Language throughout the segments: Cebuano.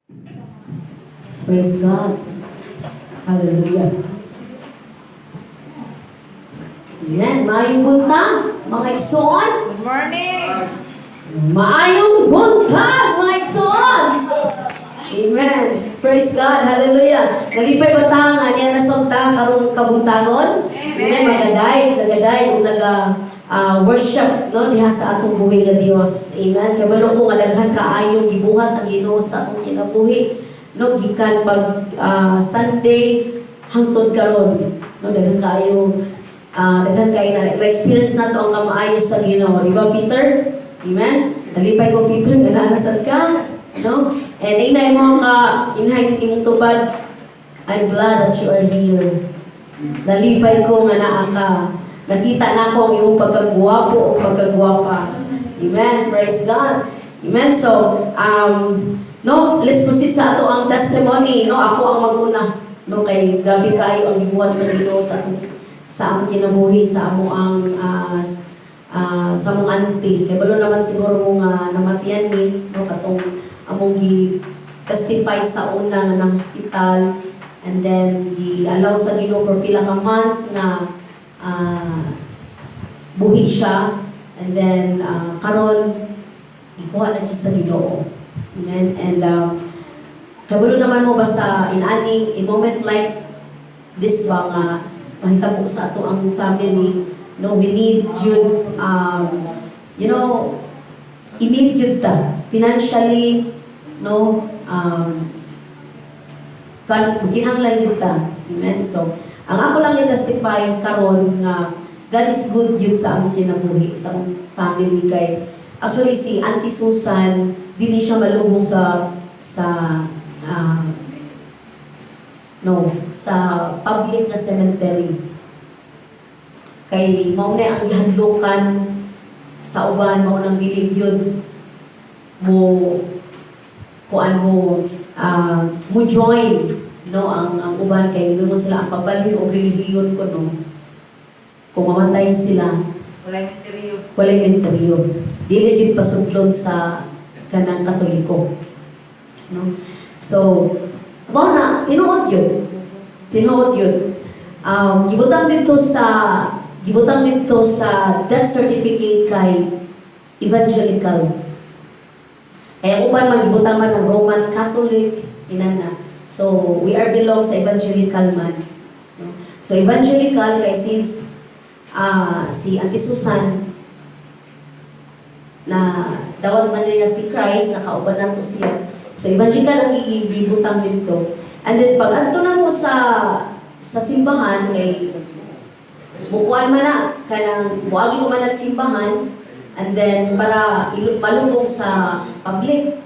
Praise God. Hallelujah. Amen. Maayong buntag, mga igsoon. Good morning! Maayong buntag, mga igsoon. Amen. Praise God. Hallelujah. Nalipay ba ta nga niya nasabta karong kabuntagon? Amen. Magaday, nagaday ug naga worship, no, diha sa atong buhi nga Dios. Amen. Kabalo ko nga daghan kaayong gibuhat ang Ginoo sa atong kinabuhi, no, gikan pag Sunday hangtod karon, no, daghan kaayo daghan kaayo na experience nato ang kamaayo sa Ginoo. Di ba, Peter? Amen. Nalipay ko, Peter, nga naa sad ka, no? And inay mo ka inhay imong tubad. I'm glad that you are here. Nalipay ko nga naa ka. Nakita na ko ang imong pagkagwapo o pagkagwapa. Amen. Praise God. Amen. So, no, let's proceed sa ato ang testimony, no? Ako ang maguna, no, kay grabe kayo ang gibuhat sa Ginoo sa among kinabuhi, sa amo ang sa among auntie. Kay balo naman siguro mo nga namatian ni, no, katong among gi testified sa una nga na hospital and then gi-allow sa Ginoo for pila ka months nga buhi siya and then karon ikuha na siya sa Ginoo. Amen. And kabalo naman mo basta in ani in moment like this ba nga mahitabo sa ato ang family, no, we need jud i-need jud ta financially, no, kan kinahanglan jud ta. Amen. So ang ako lang i-testify karon nga God is good yun sa among kinabuhi, sa among family, kay actually si Auntie Susan dili siya malubong sa no, sa public nga cemetery. Kay mao na ang gihadlokan sa uban, mao nang dili yun mo kuan mo mo join, no, ang uban kay ingon sila ang pagbalhin og relihiyon ko, no, kung mamatay sila Walay menteryo. Walay menteryo, dili gyud pasudlon sa kanang Katoliko, no? So mao na tinuod yun, tinuod yun. Gibutang dito sa death certificate kay evangelical. Kaya uban man gibutang man ng Roman Catholic inana. So we are belong sa evangelical man, no? So evangelical kay since si Auntie Susan na dawat man niya si Christ, nakauban nato siya. So evangelical ang gibutang dito. And then pag adto na mo sa simbahan kay mukuan man na kanang muagi mo man nagsimbahan and then para malubong sa public.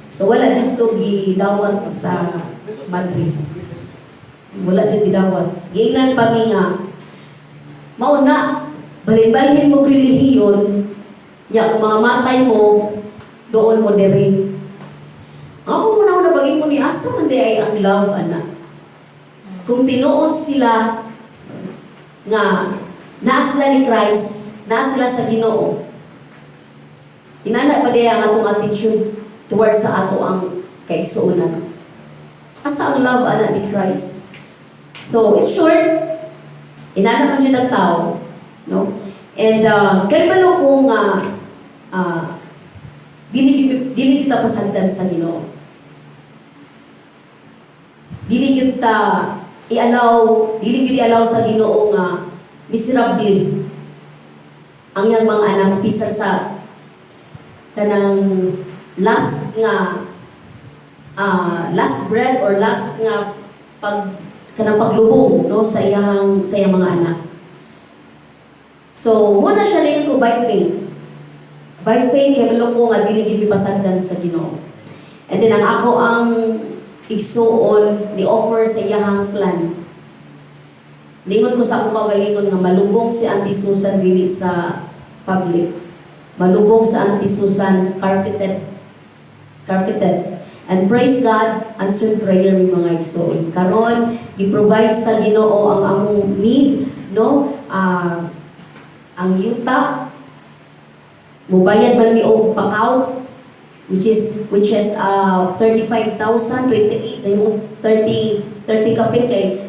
So wala dito gidawat sa Madrid. Wala dito gidawat. Giingnan pa mi nga mao na balhin-balhin mo relihiyon nya kung mga matay mo doon mo diri. Ako muna na bagay mo ni asa man di ay ang love ana. Kung tinuod sila nga naa sila ni Christ, naa sila sa Ginoo. Inana pa diay ang atong attitude towards sa ato ang kaigsuonan. Asa ang love ana ni Christ? So, in short, inana man jud ang tao, no? And kay balo ko nga dili kita pasagdan sa Ginoo. Dili gyud ta i-allow, dili gyud i-allow sa Ginoo nga miserable ang iyang mga anak bisan sa kanang last nga last breath or last nga pag kanang paglubong, no, sa iyang mga anak. So, muna siya ningon ko by faith. By faith kay ko nga dili gid pasagdan sa Ginoo. And then ang ako ang igsuon ni offer sa iyahang plan. Lingon ko sa akong kaugalingon nga malubong si Auntie Susan dili sa public. Malubong sa Auntie Susan carpeted. Carpeted. And praise God, answered prayer mi, mga igsoon. Karon, gi-provide sa Ginoo ang among need, no? Ang yuta, mubayad man mi og pakaw. Which is 35,028 yung 30 30 kapin kay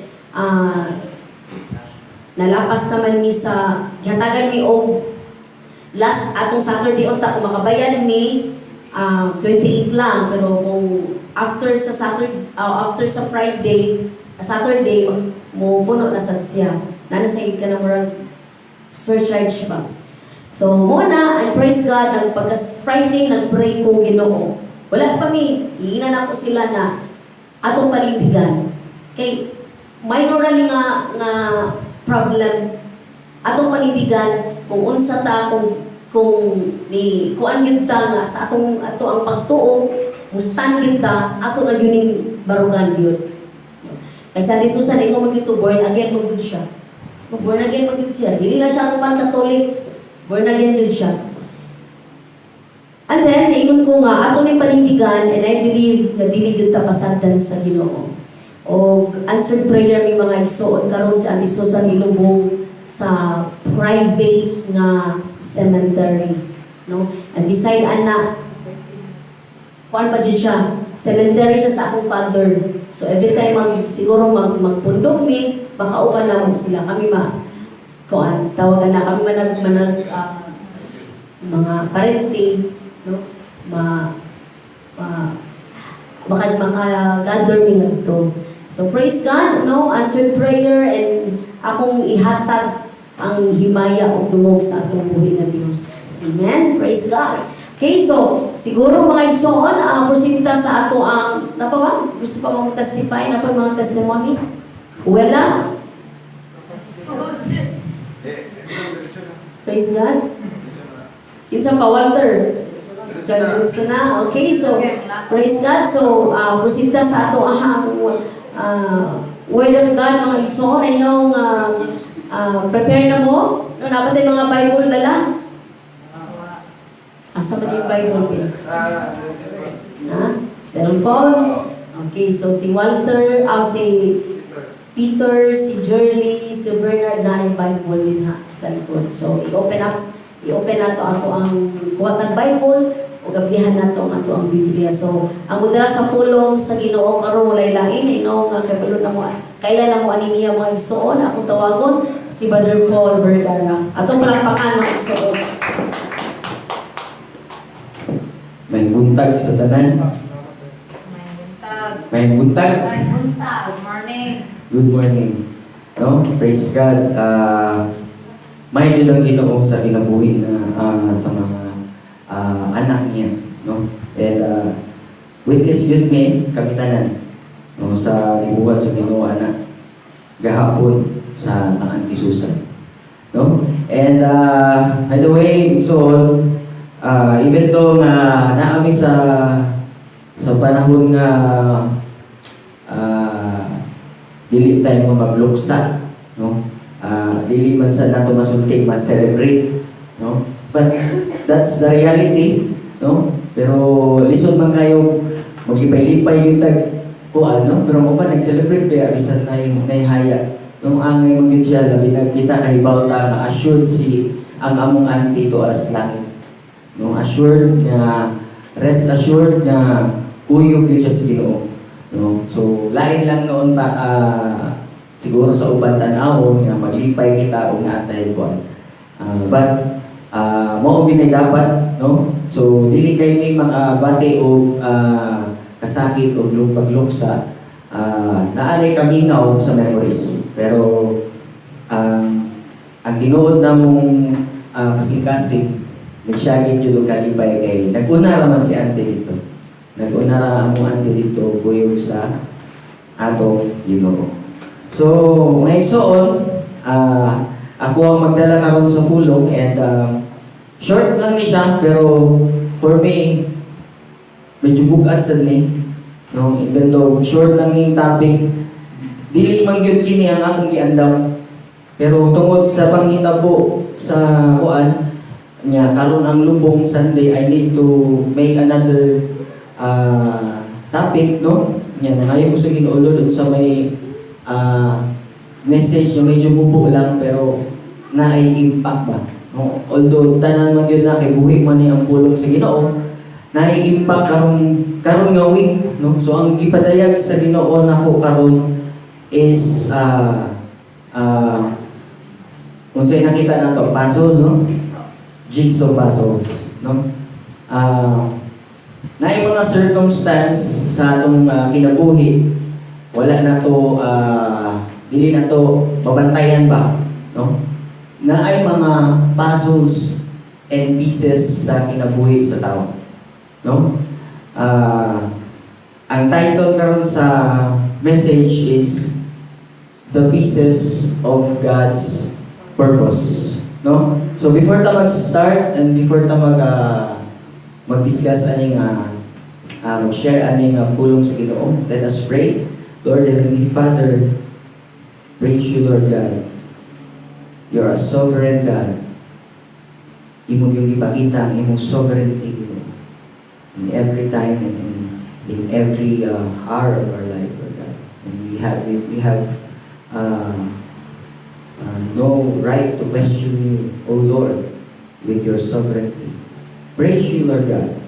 nalapas naman mi sa gihatagan mi og last atong Saturday unta kung makabayad mi 28 lang, pero kung after sa Saturday, after sa Friday, Saturday mo puno na sad siya na sa ka na murag surcharge ba. So mo na, and praise God, nagpagka Friday nagpray ko Ginoo, wala pa mi iinan ako sila na atong panindigan kay minor ra ni nga nga problem. Atong panindigan kung unsa ta, kung ni kuan gyud ta nga sa atong ato ang pagtuo, mustan gyud ta ato na gyud ning barugan gyud. Kay sa ni Susan ingon man gyud to, born again man gyud siya. Born again man gyud siya, dili na siya Roman Catholic, born again gyud siya. And then niingon ko nga ato ning panindigan, and I believe nga dili gyud ta pasagdan sa Ginoo. O answered prayer mi, mga igsoon, karon sa Auntie Susan nilubong sa private nga cemetery, no? And beside ana, kuan pa jud siya, cemetery siya sa akong father. So every time mag siguro magpundok mi, makauban na mo sila. Kami ma kuan tawagan na kami manag manag mga parente, no, ma, ma maka maka-gather mi ngadto. So praise God, no, answered prayer, and akong ihatag ang himaya o dungog sa atong buhi nga Dios. Amen. Praise God. Okay, so siguro, mga igsoon, proceed ta sa ato ang napa ba? Gusto pa mong testify na pa mga testimony? Wala? Praise God. Kinsa pa, Walter? Diretso na. Okay, so praise God. So, proceed ta sa ato ang Word of God, mga igsoon. I know prepare na mo. No, dapat yung mga Bible dala. Asa man yung Bible, Bill? Ha? Cellphone? Okay, so si Walter, si Peter, si Jerly, si Bernard na yung Bible din ha, sa likod. So, i-open nato ato ang kuha ng Bible o gablihan nato ang ato ang Biblia. So, ang mudala sa pulong sa Ginoo karon walay lain, ino nga kabalo na mo, kailan na mo ani niya, mga igsoon. Akong tawagon si Brother Paul Vergara. Atong palakpakan, mga igsoon. May buntag sa tanan. May buntag. May buntag. May buntag. Good morning. Good morning. No? Praise God. May Diyos ang Ginoo sa kinabuhi na sa mga anak niya. No? And witness yun me, kami tanan. No? Sa gibuhat sa Ginoo anak gahapon sa ang Auntie Susan. No? And by the way, so even though nga naami sa sa panahon nga dili tayo nga magluksa, no, dili man sa nato masulti mas-celebrate, no, but that's the reality, no? Pero lisod man kayo maglipay-lipay yung tag kuan, no, pero mo pa nag-celebrate kaya bisan na yung naihaya, no, angay man gyud siya, labi nagkita kay bawta nga assured si ang among auntie to as langit, no? Assured nga, rest assured nga kuyog gyud siya sa Ginoo, no? So lain lang noon pa siguro sa uban tan-awon nga maglipay kita og naatay kuan. But mao binay dapat, no? So dili kay ni makabati og kasakit og pagluksa, naanay kamingaw sa memories, pero ang tinuod namong kasing-kasing nagsyagit jud og kalipay kay nag-una ra man si auntie dito. Nag-una ra among auntie dito kuyog sa atong Ginoo. So, ngayon soon, ako ang magdala karon sa pulong and short lang ni siya, pero for me medyo bugat sad ni. No, even though short lang yung topic, dili man gyud kini ang akong giandam. Pero tungod sa panghitabo sa kuan niya karon ang lubong Sunday, I need to make another topic, no? Nya nangayo ko sa Ginoo, Lord, sa may message na medyo mubo lang pero naay impact ba, no? Although tanan man gyud na kay buhi man ni ang pulong sa Ginoo. Naay impact karon karon nga week, no? So ang gipadayag sa Ginoo nako karon is kung sa'y nakita nato, puzzles, no? Jigsaw puzzle, no? Naay mga circumstance sa atong kinabuhi, wala na to, dili na to mabantayan ba, no? Naay mga puzzles and pieces sa kinabuhi sa tao, no? Ang title karon sa message is "The Pieces of God's Purpose," no? So before ta mag-start and before ta mag-discuss aning mag-share aning pulong sa Ginoo, let us pray. Lord Heavenly Father, praise you, Lord God. You're a sovereign God. Imo yung ipakita ang imong sovereignty, Ginoo, in every time and in every hour of our life, Lord God. And we have no right to question you, O Lord, with your sovereignty. Praise you, Lord God.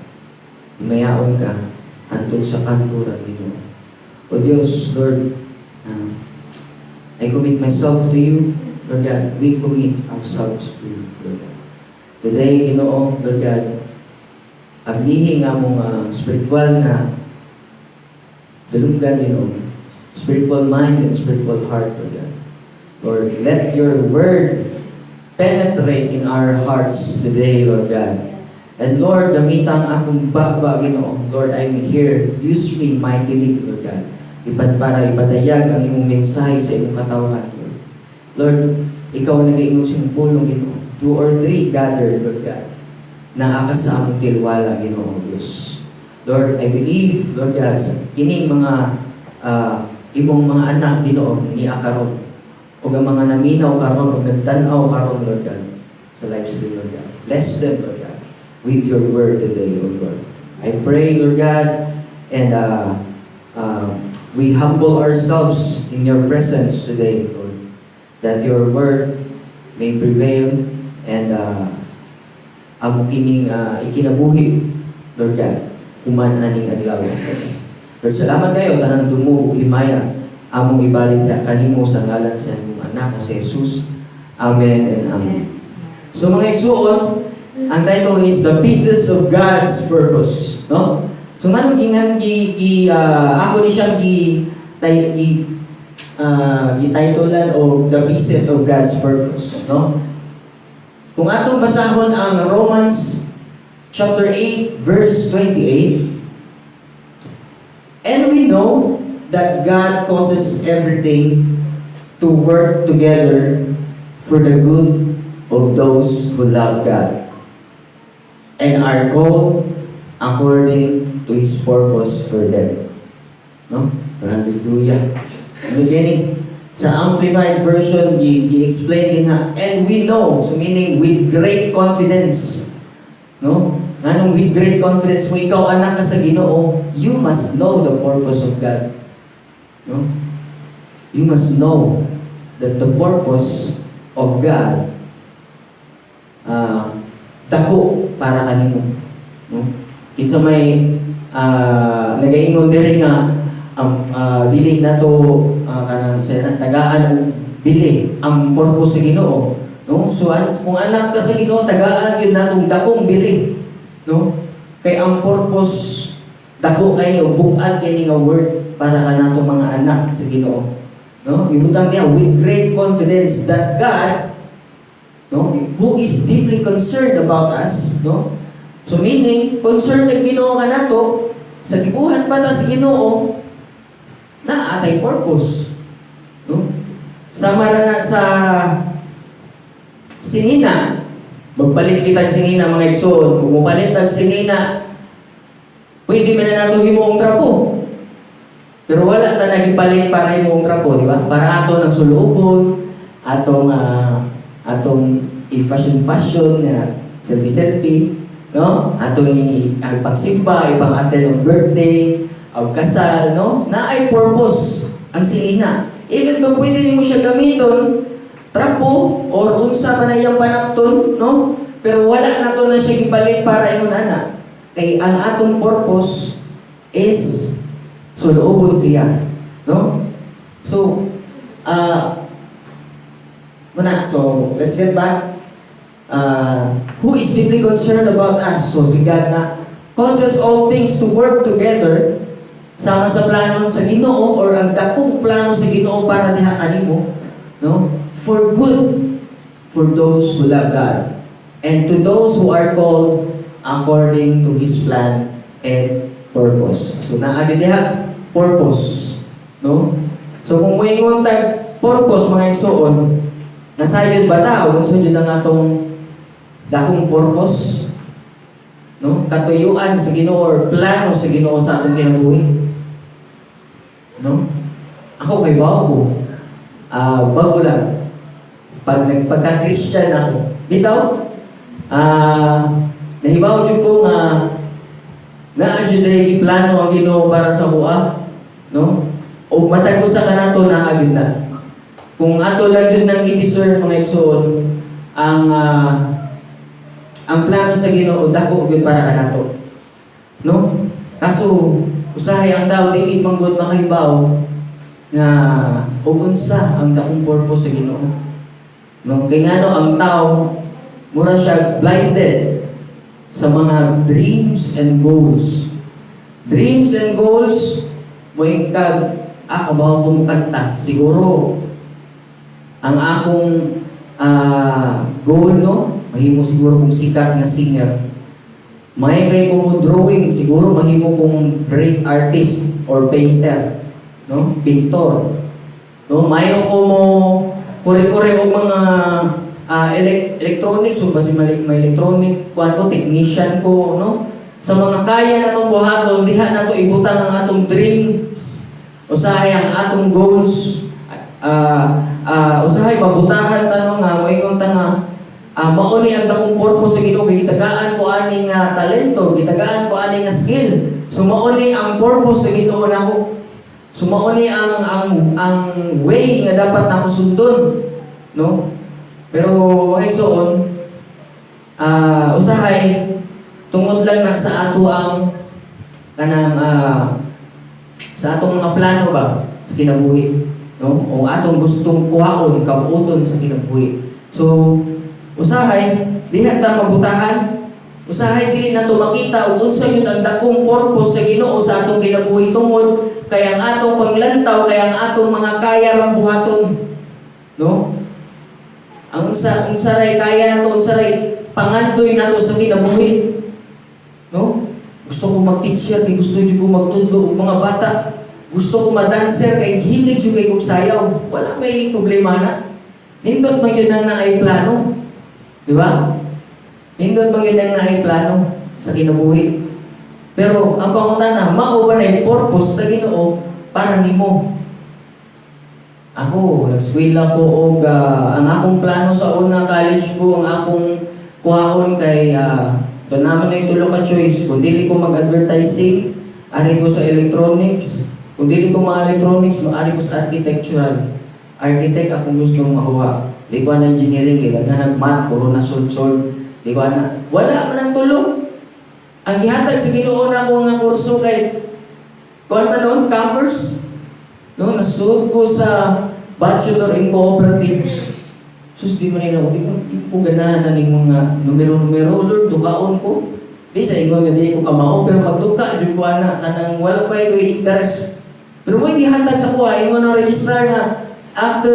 Mayaon ka hantod sa kanturan, Ginoo. O Diyos, Lord, I commit myself to you, Lord God. We commit ourselves to you, Lord God. Today, Ginoo, Lord God, ablihi nga among spiritual nga dalunggan, Ginoo, spiritual mind and spiritual heart, Lord God. Lord, let your word penetrate in our hearts today, Lord God. And Lord, gamitang akong baba, Ginoo. Lord, I'm here. Use me mightily, Lord God. Para ipadayag ang imong mensahe sa imong katawhan, Lord. Lord, ikaw ang nag-iingon sa imong pulong, Ginoo. Two or three gathered, Lord God. Naa ka sa among tilwala, Ginoo Diyos. Lord, I believe, Lord God, sa kining mga imong mga anak, Ginoo, niya karon. O ang mga naminaw karon, o nagtan-aw karon, Lord God, sa live stream, Lord God. Bless them, Lord God, with your word today, O Lord. I pray, Lord God, and we humble ourselves in your presence today, Lord, that your word may prevail and amo kining ikinabuhi, Lord God, human aning adlaw. Lord, salamat kayo, tanang dungog ug himaya among ibalik na kanimo sa ngalan sa imong anak na si Jesus. Amen and amen. So mga igsuon, ang title is "The Pieces of God's Purpose," no? So nganong gingan gi, gi ako ni siyang gi tay gi gi-titlean o "The Pieces of God's Purpose," no? Kung atong basahon ang Romans chapter 8 verse 28, "And we know that God causes everything to work together for the good of those who love God and are called according to His purpose for them." No? Hallelujah. Ano gani? Sa Amplified Version, gi-explain din na, "And we know," so meaning with great confidence. No? Nganong with great confidence? Kung ikaw anak ka sa Ginoo, you must know the purpose of God. No? You must know that the purpose of God dako para kanimo. No? Kinsa may nagaingon diri nga ang dili na to kanang sa tagaan og bili ang purpose sa Ginoo, no? So kung anak ka sa Ginoo, tagaan gyud natong dakong bili, no? Kay ang purpose dako kay ni, bug-at kini nga word para kanato mga anak sa Ginoo, no? Ibutang niya with great confidence that God, no, who is deeply concerned about us, no? So meaning concerned ang Ginoo kanato sa gibuhat pa ta sa Ginoo, naa tay purpose, no? Sama ra na sa sinina. Magpalit kita sinina, mga igsoon. Kung mopalit tag sinina, pwede man na nato himuong trapo. Pero wala ta nagipalit para himuong trapo, di ba? Para ato ng suluobon, atong i-fashion fashion nga selfie selfie, no? Atong ang pagsimba, ipang attend ng birthday, o kasal, no? Naay purpose ang sinina. Even though pwede nimo siya gamiton trapo or unsa pa na iyang panapton, no? Pero wala na to na siya gipalit para ingon ana. Kay ang atong purpose is suluobon siya, no? So, muna, so let's get back. Who is deeply concerned about us? So, si God na causes all things to work together sama sa plano sa Ginoo or ang dakong plano sa Ginoo para diha kanimo, no? For good for those who love God and to those who are called according to His plan and purpose. So naa diha purpose, no? So kung moingon tag purpose, mga igsoon, nasayod ba ta o kung suyod ang atong dakong purpose? No? Katuyuan sa Ginoo or plano sa Ginoo sa atong kinabuhi. No? Ako kay ko. Bago lang. Pag nagpagka-Christian ako, bitaw, nahibaw jud ko nga naa jud ay plano ang Ginoo para sa akoa, no? O matag usa kanato naa gyud na. Kung ato lang jud nang i-discern, mga igsoon, ang plano sa Ginoo dako gyud para kanato. No? Kaso usahay ang tao dili man gud makahibaw nga og unsa ang dakong purpose sa Ginoo. No, kay ngano ang tao mura siya blinded sa mga dreams and goals. Dreams and goals, moingkag, kabaw ko kanta. Siguro, ang akong goal, no, mahimo siguro kong sikat nga singer. May kay ko mo drawing, siguro mahimo kong great artist or painter, no? Pintor. No, mayo ko mo kore-kore og mga electronics o basi may electronic kuan ko, technician ko, no? Sa mga kaya natong buhaton, diha nato ibutang ang atong dreams, usahay ang atong goals, usahay mabutahan ta, no, nga moingon ta nga mao ni ang dakong purpose sa Ginoo kay gitagaan ko ani nga talento, gitagaan ko ani nga skill. So mao ni ang purpose sa Ginoo nako. So mao ni ang way nga dapat nako sundon, no? Pero mga igsoon, usahay tungod lang na sa ato ang kanang sa atong mga plano ba sa kinabuhi, no? O atong gustong kuhaon, kabuoton sa kinabuhi. So usahay diha ta mabutahan, usahay dili nato makita ug unsa gyud ang dakong purpose sa Ginoo sa atong kinabuhi tungod kay ang atong panglantaw kay ang atong mga kaya rang buhaton, no? Ang unsa ray kaya nato, unsa ray pangandoy nato sa kinabuhi, no? Gusto ko mag-teacher kay gusto jud ko magtudlo og mga bata. Gusto ko ma-dancer kay hilig jud kay kog sayaw. Wala may problema na. Nindot man yun ang naay plano, di ba? Nindot man yun ang naay plano sa kinabuhi. Pero ang pangutana, mao ba na purpose sa Ginoo para nimo? Ako, nag-eskwela ko og ang akong plano sa una, college ko, ang akong kuhaon kay doon naman na yung tulo ka choice. Kung dili ko mag-advertising, ari ko sa electronics. Kung dili ko ma-electronics, maari ko sa architectural. Architect akong gusto makuha. Di ko ana engineering, kay daghan math, puro na solve-solve. Di ko ana. Wala man ang tulo. Ang gihatag sa Ginoo na ko nga kurso kay kuan man noon, commerce. No, nasud ko sa Bachelor in Cooperatives. Sus, di man ako, di ko ganahan na ning mga numero-numero, Lord, dukaon ko. Di sa ingon nga di ko kamao, pero magduka, jud ko ana, kanang wala pa yung interest. Pero mo gihatag sa kuha, ingon ang registrar nga, after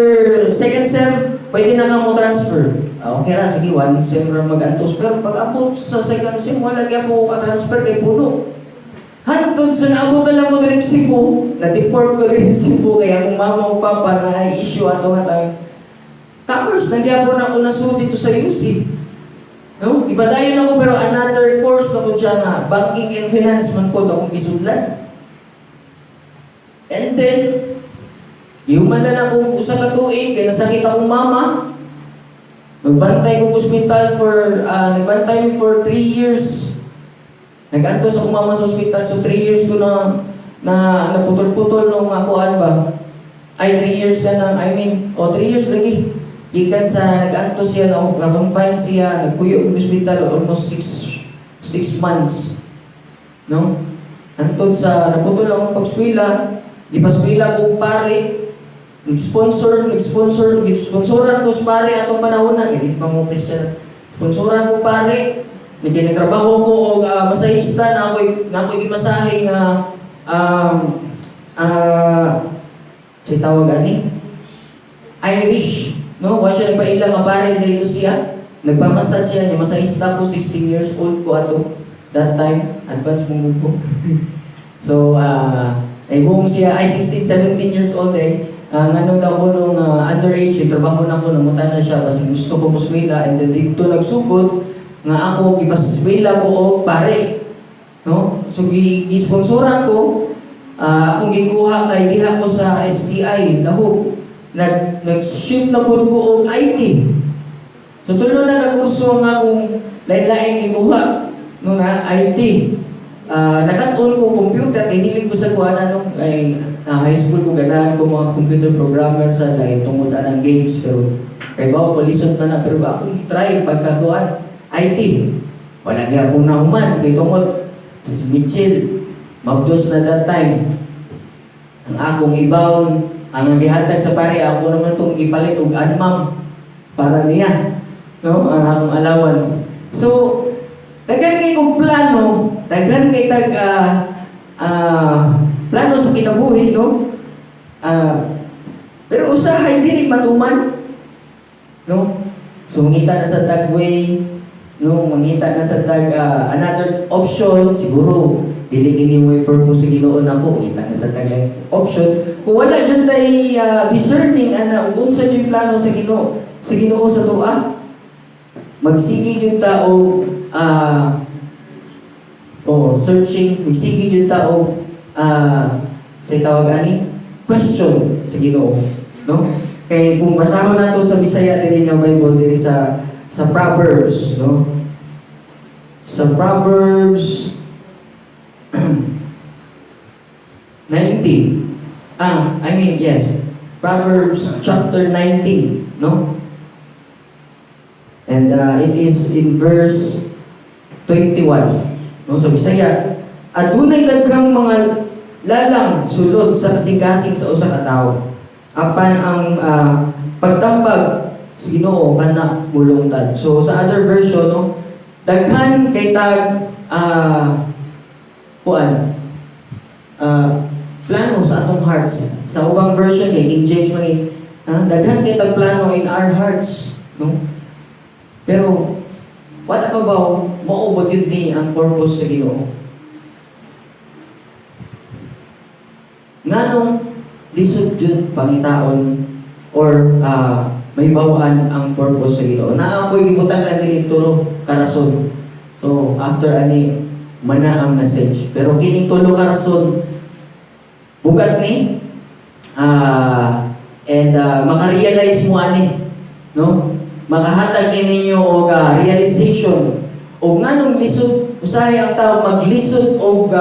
second sem, pwede na ka mo transfer. Ah, okay ra, sige, one sem ra mag-antos. Pero pag abot sa second sem, wala gyud ko ka-transfer kay puno. Hantod sa naabot na lang mo diri sa Cebu, na-deport ko diri sa Cebu, kaya akong mama o papa na issue ato nga tayo. Commerce, nagyapon ako nasud dito sa UC. No? Ipadayon ako pero another course na po siya nga, Banking and Finance man po akong gisudlan. And then, human na lang kung usa ka tuig, kay nasakit akong mama. Nagbantay ko ospital for, nagbantay mi for 3 years. Nag-antos akong mama sa ospital, so 3 years ko na na naputol-putol nung akuan ba. Ay, 3 years ka nang, I mean, o 3 years lagi. Gikan sa nag-antos siya, na, na-confine siya, nagpuyo sa ospital almost 6 months. No? Hantod sa naputol akong pagskwela, gipaskwela ko pare, nag-sponsor, nag-sponsor, sponsoran ko sa pare atong panahon na, hindi pa mo Christian. Sponsoran ko pare, nagtrabaho ko og masahista na ako'y gimasahe nga sa tawag ani Irish, no? Wa siya nagpaila nga pare dito siya. Nagpamasad siya niya, masahista ko, 16 years old ko ato that time, advance mo ko. So, ay buong siya, ay 16, 17 years old eh. Ngano daw ko nung underage, yung trabaho na ko, namutan na siya, kasi gusto ko muskwela, and then dito nagsugod, nga ako, gipaskwela ko og pare. No? So, gi-sponsoran ko, akong gikuha kay diha ko sa STI, Lahug. Nag-shift na po ko og IT. So, tulo na ka kurso nga kung lain-lain gikuha no na IT. Nakat-on ko computer kay hilig ko sa kuha na nung ay high school ko, ganahan ko mga computer programmer sa lain tungod anang games, pero kay bawo lisod man na, pero ako try pagkakuan IT, wala gyapon na human kay tungod si Mitchell mabdos na that time. Ang akong ibawon, ang gihatag sa pare, ako naman tong ipalit og anmam para niya, no, ang akong allowance. So daghan kay kog plano, daghan kay tag plano sa kinabuhi, no, pero usahay dili matuman, no. So mangita na sa tagway, no, mangita na sa tag another option. Siguro dili kini mo yung purpose sa Ginoo nako, mangita na sa tag option. Kung wala jud tay discerning ana ug unsa jud plano sa Ginoo sa atoa, magsige jud ta og oh, searching, magsige jud ta og sa tawag ani question sa Ginoo, no? Kay kung basahon nato sa Bisaya diri nga Bible diri sa Proverbs, no, sa Proverbs 19, I mean, yes, Proverbs chapter 19, no, and it is in verse 21, no. Sa Bisaya, adunay daghang mga lalang sulod sa kasing-kasing sa usa ka tawo, apan ang pagtambag sa Ginoo kana mulungtad. So sa other version, no, daghan kay tag kuan plano sa atong hearts. Sa ubang version eh, King James man eh, daghan kay tag plano in our hearts, no? Pero wala pa ba mao ba gyud ni ang purpose sa Ginoo? Nganong lisod jud pangitaon or may bawaan ang purpose sa Ginoo? Naa ako'y gibutang na diri tulo ka rason. So after ani mana ang message. Pero kining tulo ka rason bugat ni and maka-realize mo ani, no? Makahatag ni ninyo og realization og nganong lisod usahay ang tao maglisod og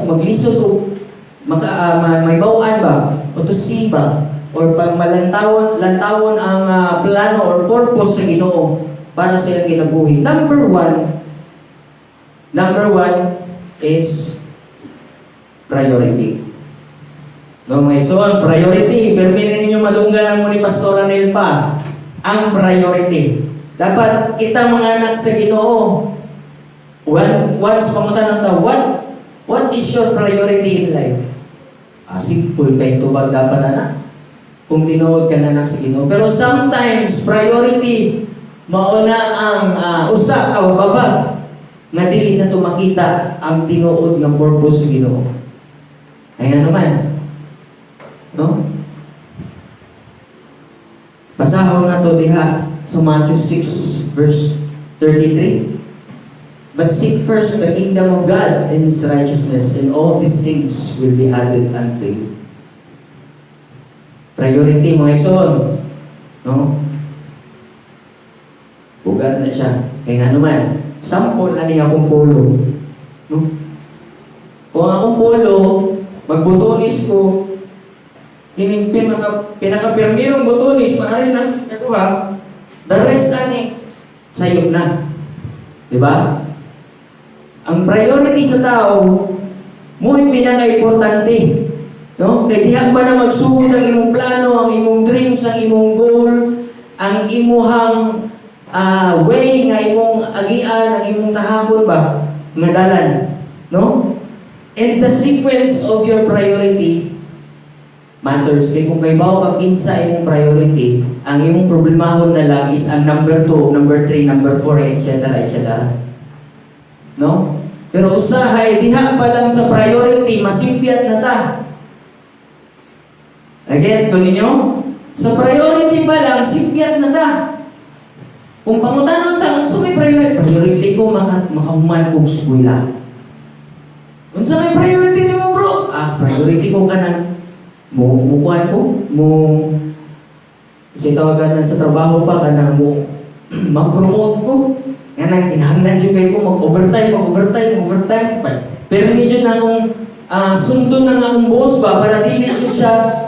maglisod og maka, may bawaan ba o to see ba or pag malantawon lantawon ang plano or purpose sa Ginoo para sa ilang kinabuhi. Number one is priority. No, may so ang priority, permi ninyo madunggan ang ni Pastora Nelpa, ang priority. Dapat kita mga anak sa Ginoo, once pangutan ng tao, what is your priority in life? Simple kay tubag dapat ana. Kung tinuod ka na sa Ginoo. Pero sometimes priority mauna ang usa ka babag nga dili na makita ang tinuod nga purpose sa Ginoo. Ay nga naman. No? Basahon na to diha sa Matthew 6 verse 33. "But seek first the kingdom of God and His righteousness, and all these things will be added unto you." Priority, mga igsoon. No? Bugat na siya. Kaya nga naman, sample na niya akong polo. No? Kung akong polo, magbutonis ko, kining pinaka pinakapirmirong butonis, maaari na nakuha, the rest ani, sayop na. Di ba? Ang priority sa tao, mo'y pinaka-importante. No? Kay diha pa na magsugod ang imong plano, ang imong dreams, ang imong goal, ang imuhang way nga imong agian, ang imong tahakon ba nga dalan, no? And the sequence of your priority matters. Kay kung kahibaw ka kinsa imong priority, ang imong problemahon na lang is ang number 2, number 3, number 4, etc. etc. No? Pero usahay, diha pa lang sa priority, masimpyat na ta. Again, ko ninyo? Sa priority pa lang, simpyat na ta. Kung pangutanon ta, unsa may priority? Priority ko makahuman kog eskwela. Unsa may priority nimo, bro? Ah, priority ko kanang mo mukuan ko, mo sa tawagan na sa trabaho pa kanang mo ma-promote ko. Nga kinahanglan jud kay ko mag-overtime, mag-overtime, mag-overtime. Pero medyo na akong sundon na nga akong boss ba para dili jud siya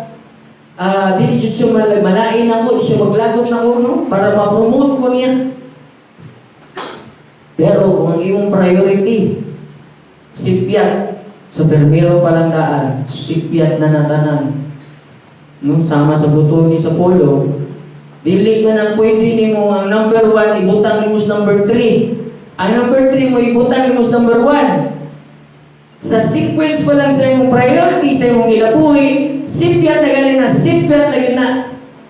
malain ako, di siya maglagot nako, no, para ma-promote ko niya. Pero kung ang imong priority sipyat sa permero pa lang daan, sipyat na natanan. No, sama sa buto ni sa polo, dili man ang pwede nimo ang number 1 ibutang nimo sa number 3. Ang number 3 mo ibutang nimo sa number 1. Sa sequence pa lang sa imong priority, sa imong kinabuhi, sipyat na gani na, sipyat na gani na.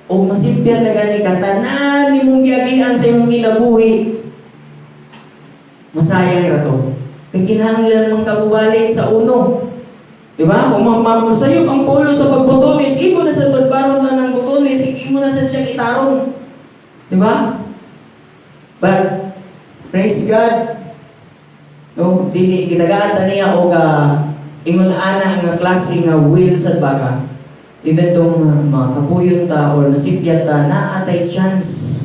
O masipyat na gani ka, tanan nimong giagian sa imong kinabuhi, masayang ra to. Kay kinahanglan mong kabubalik sa uno. Di ba? Kung masayop ang polo sa pagbutones, imo na sa badbaron na ng butones, imo na sa siyang itarong. Di ba? But, praise God, no, dili gitagaan ta niya og ingon ana nga klase nga will sa baka. Even though mga kapuyon ta or nasipyat ta, naa tay chance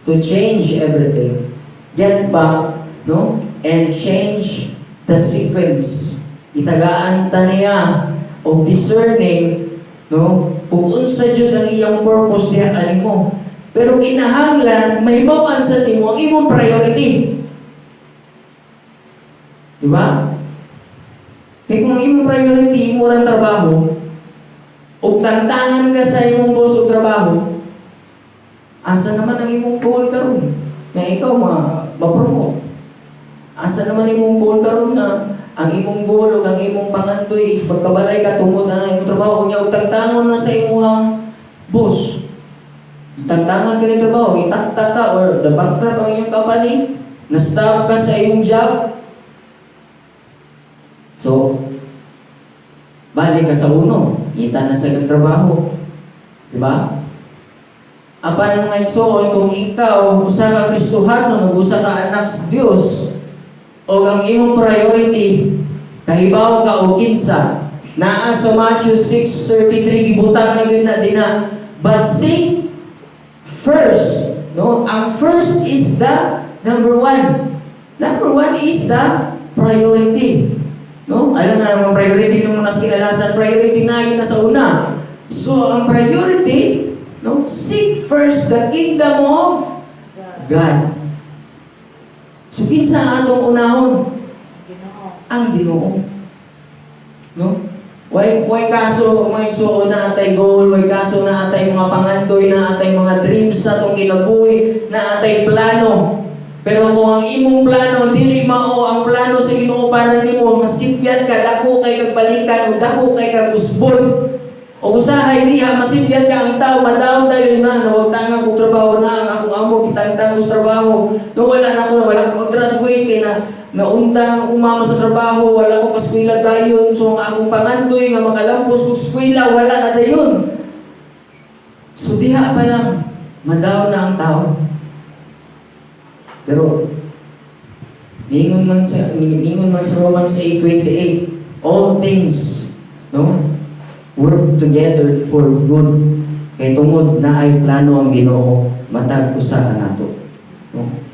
to change everything. Get back, no? And change the sequence. Itagaan ta niya og discerning, no? Kung unsa jud ang iyang purpose diha kanimo. Pero kinahanglan mahibaw-an sa nimo ang imong priority. Di ba? Kaya kung ang imong priority, imo rang trabaho, ug tantangan ka sa imong boss og trabaho, asa naman ang imong goal karon? Nga ikaw ma-promote. Asa naman imong goal karon nga ang imong goal ug ang imong pangandoy is pagkabalay ka tungod ang imong trabaho, unya ug tangtangon na sa imong boss. Tangtangan ka ng trabaho, itaktak ka or the bankrupt ang iyong company, na-stop ka sa iyong job. So, balik ka sa uno, kita na sa iyong trabaho. Di ba? Apan, mga igsoon, kung ikaw usa ka Kristohano, usa ka anak sa Dios, o ang imong priority, kahibaw ka og kinsa, naa sa Matthew 6:33, gibutang na gyud na dinha. But seek first, no? Ang first is the number one. Number one is the priority. No? Alam na naman priority nung nas kinalasan, priority na yun na sa una. So, ang priority, no? Seek first the kingdom of God. So, kinsa ang atong unahon? Ginoo. Ang Ginoo. No? Way kaso may suo naa tay goal, way kaso naa tay mga pangandoy, naa tay mga dreams sa atong kinabuhi, naa tay plano. Pero kung ang imong plano dili mao ang plano sa Ginoo para nimo, masipyat ka, dako kay kag balikan o dako kay kag usbon. O usahay diha masipyat ka ang tao, madaw dayon na nawagtangan kog trabaho na ang akong amo gitangtang ko sa trabaho. No, wala na ko, wala ko graduate kay na naundang akong mama sa trabaho, wala ko kaskwela dayon. So ang akong pangandoy nga makalampos kog eskwela, wala na dayon. So diha pa lang madaw na ang tao. Pero ningon man sa Romans 8:28, all things, no, work together for good kay tungod naay plano ang Ginoo matag usa kanato, no?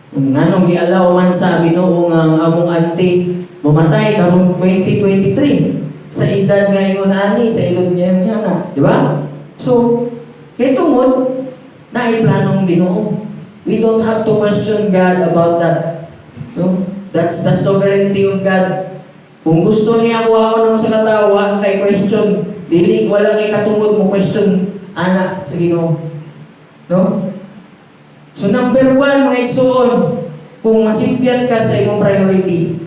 Kung nganong gialaw man sa Ginoo nga ang among auntie mamatay karong 2023 sa edad nga ingon ani, sa edad niya nga na, di ba? So kay tungod naay plano ang Ginoo, we don't have to question God about that, no? That's the sovereignty of God. Kung gusto niya kuhaon ang sa katawo, wa kay question. Dili, wala kay katungod mo question ana sa Ginoo. No? So number one, mga igsuon, kung masimpyan ka sa imong priority,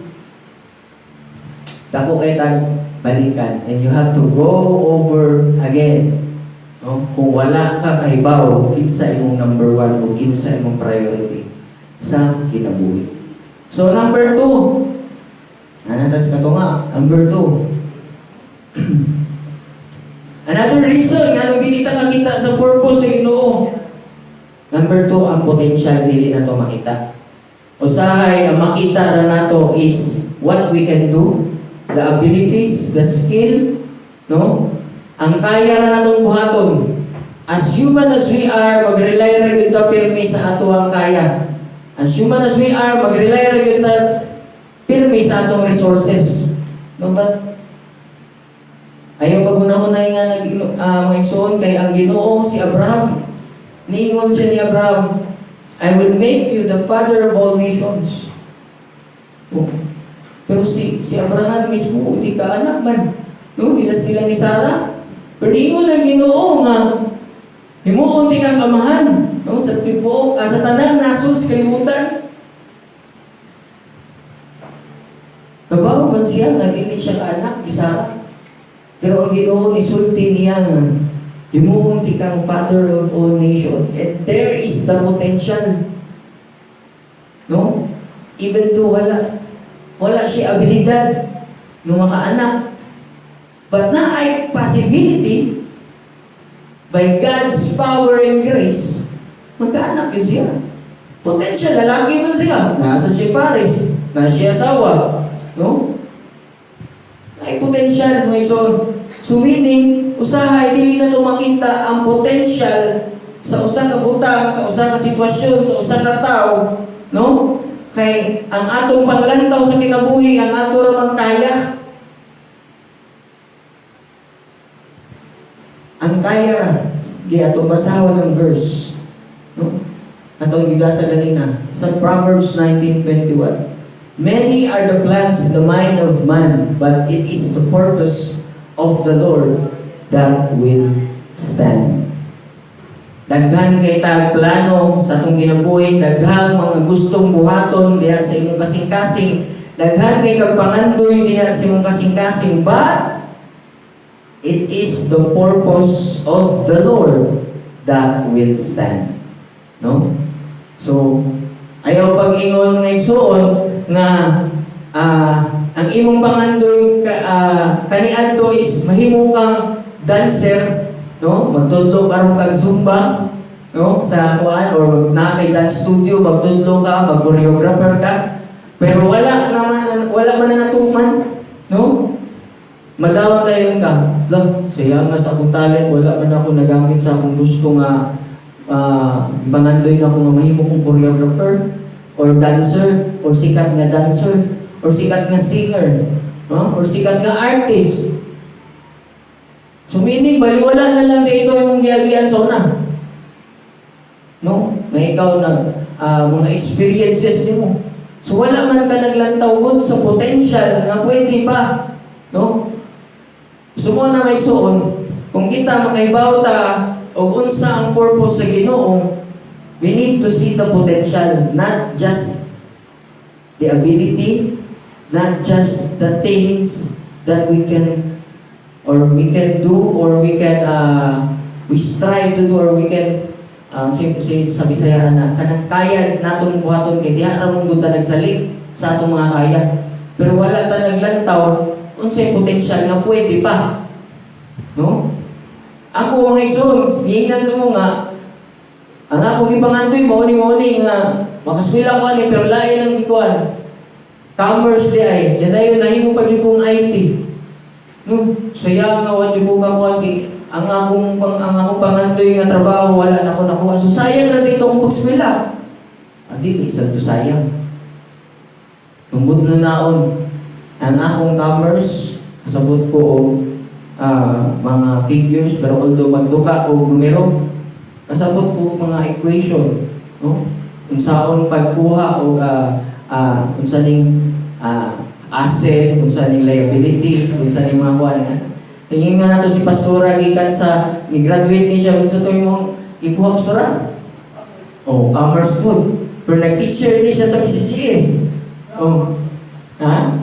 dako kay tag balikan and you have to go over again. No? Kung wala ka kahibaw, kinsa imong number one o kinsa imong priority sa kinabuhi. So number two, nanatas ka to nga, number two. Another reason nga dili ta kakita sa purpose sa Ginoo. Number two, ang potential dili nato makita. Usahay, ang makita ra nato is what we can do, the abilities, the skill, no? Ang kaya ra natong buhaton. As human as we are, mag-rely ra gyud ta pirmi sa ato ang kaya. As human as we are, mag-rely ra gyud ta pirmi sa atong resources. No, but ayaw paghunahunay nga nag mga igsoon kay ang Ginoo, si Abraham. Niingon siya ni Abraham, "I will make you the father of all nations." Oh. Pero si Abraham mismo, di ka anak man. No, di na sila ni Sarah. Pero niingon lang Ginoo nga himuon ti kang amahan, no, sa tibuok, sa tanang nasod sa kalibutan. Kabaw man siya nga dili siya kaanak ni Sarah. Pero ang Ginoo nisulti niya nga himuon ti kang father of all nations. And there is the potential. No? Even though wala siya abilidad ng makaanak. But naay possibility by God's power and grace, magkaanak yun siya. Potential, lalaki man siya. Nasa siya Paris, nasa siya asawa. No? Ay potential, mga igsoon. So meaning, usahay, dili na makita ang potential sa usa ka butang, sa usa ka sitwasyon, sa usa ka tawo, no? Kay ang atong panglantaw sa kinabuhi, ang ato ra man kaya. Ang kaya, di atong basahon ng verse. No? Atong gibasa ganina sa Proverbs 19:21. "Many are the plans in the mind of man, but it is the purpose of the Lord that will stand." Daghan kay tag plano sa atong kinabuhi, daghang mga gustong buhaton diha sa imong kasing-kasing, daghan kay kag pangandoy diha sa imong kasing-kasing, but it is the purpose of the Lord that will stand. No? So, ayaw pag-ingon nga, igsuon, nga ang imong pangandoy kaniadto is mahimo kang dancer, no? Magtudlo karon kag Zumba, no? Sa kuan or naa kay dance studio, magtudlo ka, mag-choreographer ka. Pero wala man na natuman, no? Madawat tayo ka. Lah, saya nga sa akong talent, wala man ako nagamit sa akong gusto nga pangandoy na ako nga mahimo kong choreographer or dancer or sikat nga dancer or sikat nga singer, no? Or sikat nga artist. So meaning, baliwala na lang dito yung giagian sa una. No? Nga ikaw nag mga experiences nimo. So wala man ka naglantaw gud sa potential nga pwede pa. No? So mo na may suon, kung kita makaibaw ta og unsa ang purpose sa Ginoo, we need to see the potential, not just the ability, not just the things that we can or we can do or we strive to do or we can si, sa Bisaya na kanang kaya natong buhaton kay diha ra mong gud ta nagsalig sa atong mga kaya, pero wala ta naglantaw unsay potential nga pwede pa, no? Ako, mga igsoon, giingnan ko nga ang akong gipangandoy mao ni nga makaskwela ko ani, pero lain ang gikuan, commerce di ay yan ayon nahimo pa jud kong IT, no? Saya nga wa jud ko kakuan kay ang akong pangandoy nga trabaho wala na ko nakuha, so sayang ra dito akong pagskwela. Dili sad to sayang. Tungod na naon ang akong commerce, kasabot ko og mga figures, pero although magduka og numero, kasabot ko og mga equation, no? Unsaon pagkuha og Unsa ning asset, unsa ning liabilities, unsa ning mga kuan nga. Tingin nga nato si Pastora, gikan sa ni-graduate ni siya, unsa to imong gikuha, Pastora? Oh, commerce food. Pero nag-teacher ni siya sa PCGS. Oh. Ha?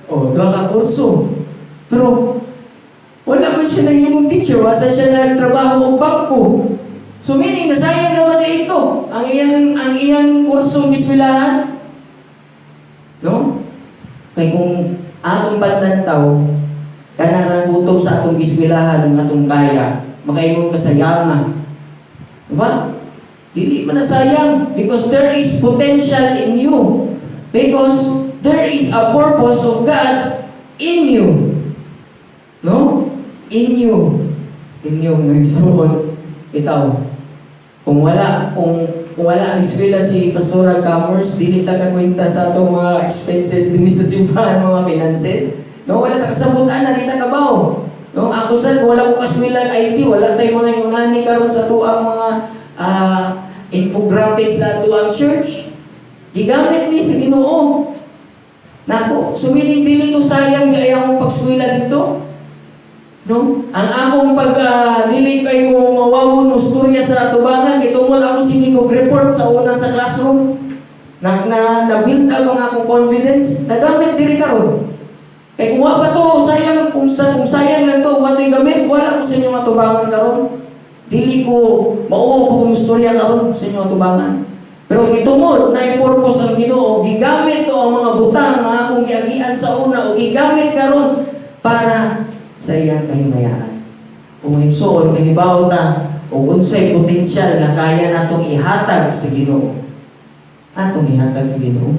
Oh, duha ka kurso. Pero wala man siya naging teacher, wasa siya nagtrabaho og bangko. So meaning, nasayang naman na ito ang iyang kurso giswilahan. No? Kay kung atong panlantaw, kanang kutob sa atong giswilahan ang atong kaya, makaingon ka, "Sayang." Diba? Dili man na sayang because there is potential in you. Because there is a purpose of God in you. No? In you. In you, nagsuot. Ikaw. Kung wala ang eskwela si Pastora Commerce, dili ta kakwenta sa atong mga expenses dinhi sa simbahan, mga finances. No, wala ta kasabot ana, di ta kabaw. No, ako sad, kung wala ko kaswela IT, wala tayo mo na yung nani karon sa tuang mga infographics sa tuang church. Gigamit ni sa Ginoo. Nako, so meaning dili to sayang ay akong pagswela dito. No? Ang akong pag dili kay ko mawawon mo storya sa tubangan kay tungod ako sige ko report sa una sa classroom. Na na, na build up ang akong confidence, nagamit diri karon. Kay kung wa pa to sayang, kung sayang lang to, wa to'y gamit, wala ko sa inyong atubangan karon. Dili ko mauwaw pa kong istorya karon sa inyong atubangan. Pero itungod na purpose ang Ginoo, gigamit to ang mga butang nga akong giagian sa una o gigamit karon para sa iyang kahimayaan. Kung igsuon, kahibaw ta o unsay potensyal nga kaya natong ihatag sa Ginoo. Atong ihatag sa Ginoo.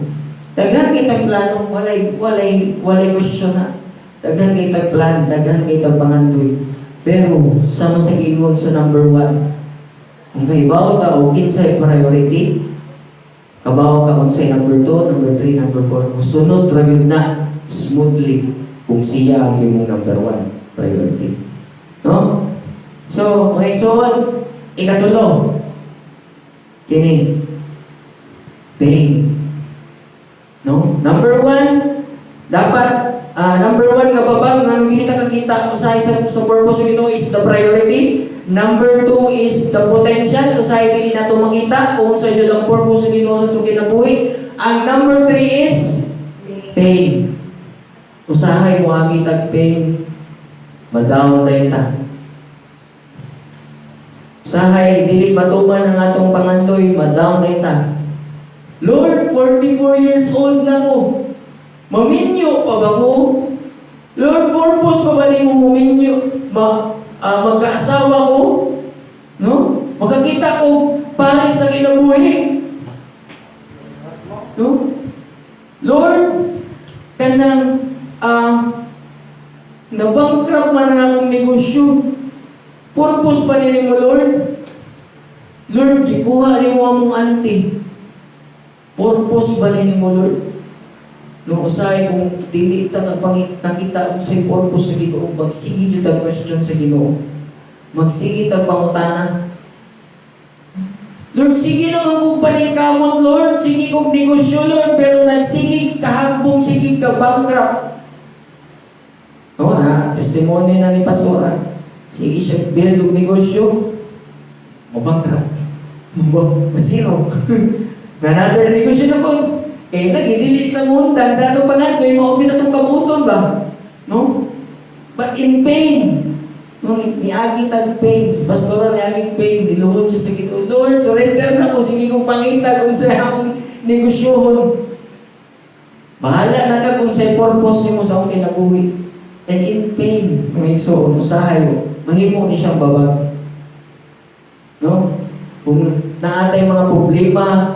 Daghan kitag plano, walay question na. Daghan kitag plan, daghan kitag pangandoy. Pero sama sa ingon sa number one, kung kahibaw ta o kinsay priority, kabaw ka unsay number 2, number 3, number 4. Musunod ra gyud na smoothly kung siya ang imong number one priority. No? So, mga igsoon, ikatulo, kini, pain. No? Number one, dapat, number one nga babag, nga nung hindi ta kakita usahay sa purpose sa Ginoo is the priority. Number two is the potential, usahay dili nato makita kung sa jud ang purpose sa Ginoo sa atong kinabuhi. Ang number three is pain. Usahay mo agi tag pain, ma-down dayon ta. Usahay dili matuman ang atong pangandoy, ma-down dayon ta. "Lord, 44 years old na ko. Maminyo pa ba ko? Lord, purpose pa ba nimo muminyo? Magkaasawa ko? No? Makakita ko pare sa kinabuhi. No? Lord, kanang nabankrupt man ang akong negosyo. Purpose pa nimo, Lord? Lord, gikuha nimo among auntie. Purpose ba nimo, Lord?" No, usahay kung dili ta nakita unsay purpose sa Ginoo, magsige jud tag question sa Ginoo. Magsige tag pangutana. "Lord, sige naman kung paningkamot, Lord. Sige kong negosyo, Lord. Pero nagsige kahagbong, sige ka bankrupt." No, na, testimony na ni Pastora. Sige siya, build og negosyo. Mabankrupt. Masiro. Another negosyo na po. Eh, lagi, dili na muntang sa atong pangandoy, mao atong kabuton ba? No? But in pain, no, niagi tag pain, si Pastora niagi pain, niluhod siya sa Ginoo. "Lord, surrender na ko, sige kong pangita kung sa akong negosyohon. Bahala na ka kung sa purpose nimo sa akong kinabuhi." And in pain, mga igsoon, usahay, mahimo ni siyang babag. No? Kung naatay mga problema,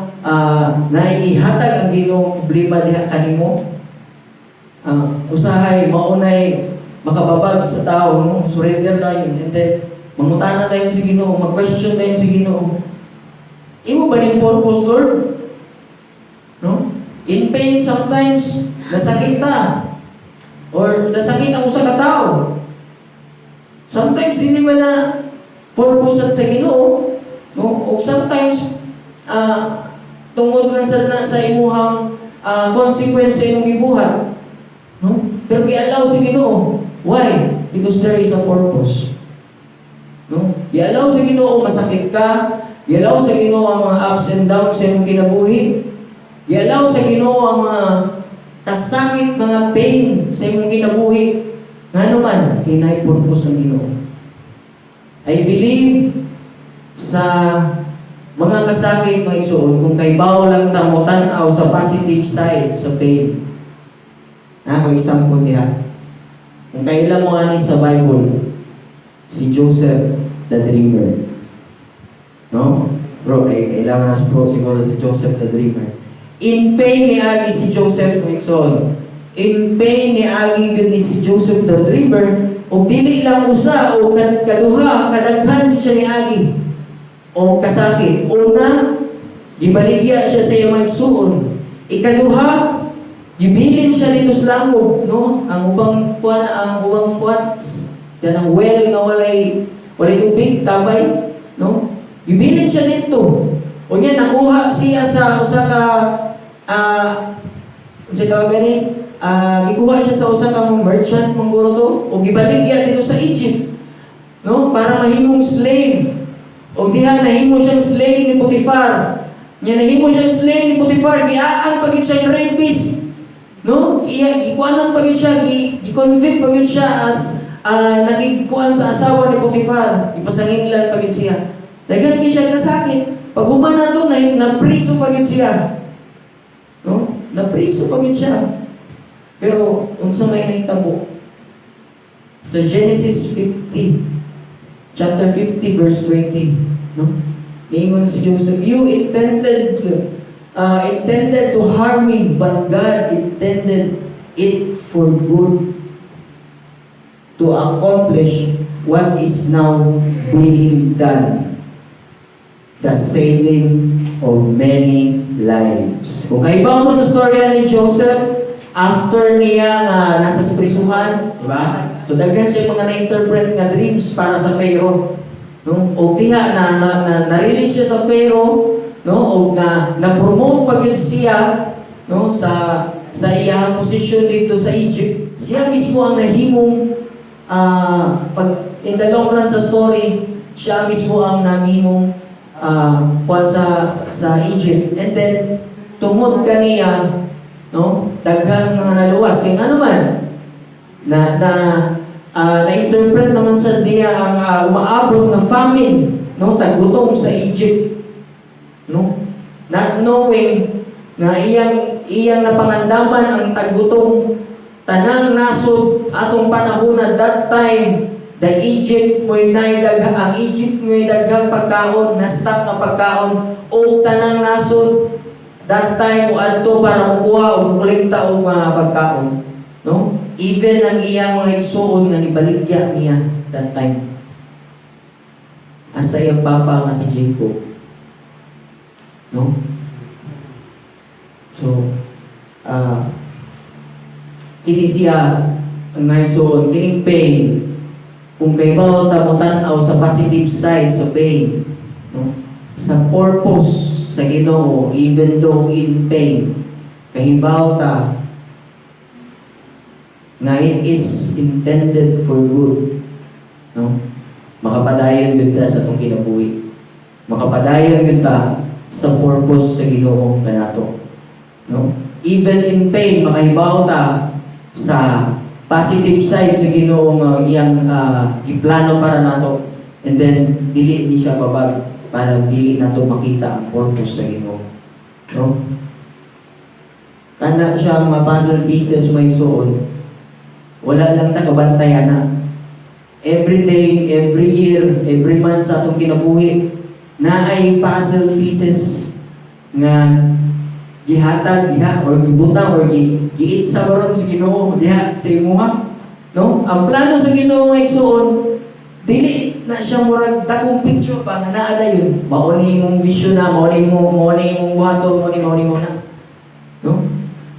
naihatag ang Ginoo problema diha kanimo, usahay maunay makababag sa tao, no? Surrender tayo and then mangutana tayo sa Ginoo, mag-question tayo sa Ginoo. "Imo ba ning purpose, Lord?" No? In pain sometimes, nasakit ta. Or nasakit ang usa ka tao. Sometimes dili man na purpose at sa Ginoo, no? O sometimes tungod lang sa imuhang consequence sa imong gibuhat. No? Pero gi-allow sa Ginoo. Why? Because there is a purpose. No? Gi-allow sa Ginoo masakit ka, gi-allow sa Ginoo ang mga ups and downs sa imong kinabuhi. Gi-allow sa Ginoo ang mga kasakit, mga pain sa imong kinabuhi. Ngano man, kay naay purpose ang Ginoo. I believe sa mga kasakit, mga igsoon, kung kahibaw lang ta mo tan-aw sa positive side sa pain. Na ako example diha. Kung kaila mo ani sa Bible, si Joseph the Dreamer. No? Bro, kay kailangan na bro siguro si Joseph the Dreamer. In pain ni agi si Joseph, mga igsoon. In pain ni agi gyud ni si Joseph the Dreamer ug dili lang usa o kaduha, kadaghan siya ni agi o kasakit. Una, gibaligya siya sa iyang mga igsuon. Ikaduha, gibilin siya dito sa langob, no? Ang ubang kuan, kanang well nga walay tubig, tabay, no? Gibilin siya dito. Unya nakuha siya sa usa ka unsa tawag gani? Gikuha siya sa usa ka merchant mangguro to o gibaligya dito sa Egypt, no? Para mahimong slave. O diha nahimo siyang slave ni Potiphar. Nya nahimo siyang slave ni Potiphar, giaan pa gyud siya rapist. No? Iya gikuanan pa gyud siya, gi-convict pa gyud siya as nakigkuan sa asawa ni Potiphar. Ipasanginglan pa gyud siya. Daghan gyud siya kasakit. Pag human na to, na napriso pa gyud siya. No? Napriso pa gyud siya. Pero unsa may nahitabo? Sa Genesis 50, chapter 50 verse 20, no? Niingon si Joseph, "You intended to harm me, but God intended it for good to accomplish what is now being done, the saving of many lives." Kung kahibaw mo sa storya ni Joseph, after niya nga nasa prisuhan, di ba? So daghan siya mga na-interpret nga dreams para sa Pharaoh. No? O diha na na-release siya sa Pharaoh, no? O na na-promote pa gyud siya, no, sa iyang posisyon dito sa Egypt. Siya mismo ang nahimong pag in the long run sa story, siya mismo ang nahimong kuan sa Egypt. And then tungod kaniya, no, daghan nga naluwas kay ngano man na na na-interpret naman sa diya ang umaabot na famine, no, taggutom sa Egypt, no, not knowing nga iyang iyang napangandaman ang taggutom tanang nasod atong panahon na that time the Egypt mo'y naay ang Egypt mo'y daghang pagkaon na stock nga pagkaon o tanang nasod that time mo adto para mukuha o mukolekta og mga pagkaon, no? Even ang iyang mga igsuon nga nibaligya niya that time, hasta iyang papa nga si Jacob, no? So kini siya ang igsuon, kining pain, kung kahibaw ta mo tan-aw sa positive side sa pain, no, sa purpose sa Ginoo, even though in pain, kahibaw ta nga it is intended for good, no, makapadayon gyud ta sa atong kinabuhi, makapadayon gyud ta sa purpose sa Ginoo kanato, no? Even in pain, makahibaw ta sa positive side sa Ginoo nga iyang giplano para nato, and then dili ni siya babag para dili nato makita ang purpose sa Ginoo, no? Kana siya mga puzzle pieces, mga igsuon. Wala lang ta kabantay ana. Every day, every year, every month sa atong kinabuhi, naay puzzle pieces nga gihatag diha or gibutang or giitsa baron sa Ginoo diha sa imuha, no? Ang plano sa Ginoo, nga igsuon, dili na siya murag dakong picture pa nga naa dayon, mao ni imong vision na, mao ni imong buhaton, mao ni mo na, no?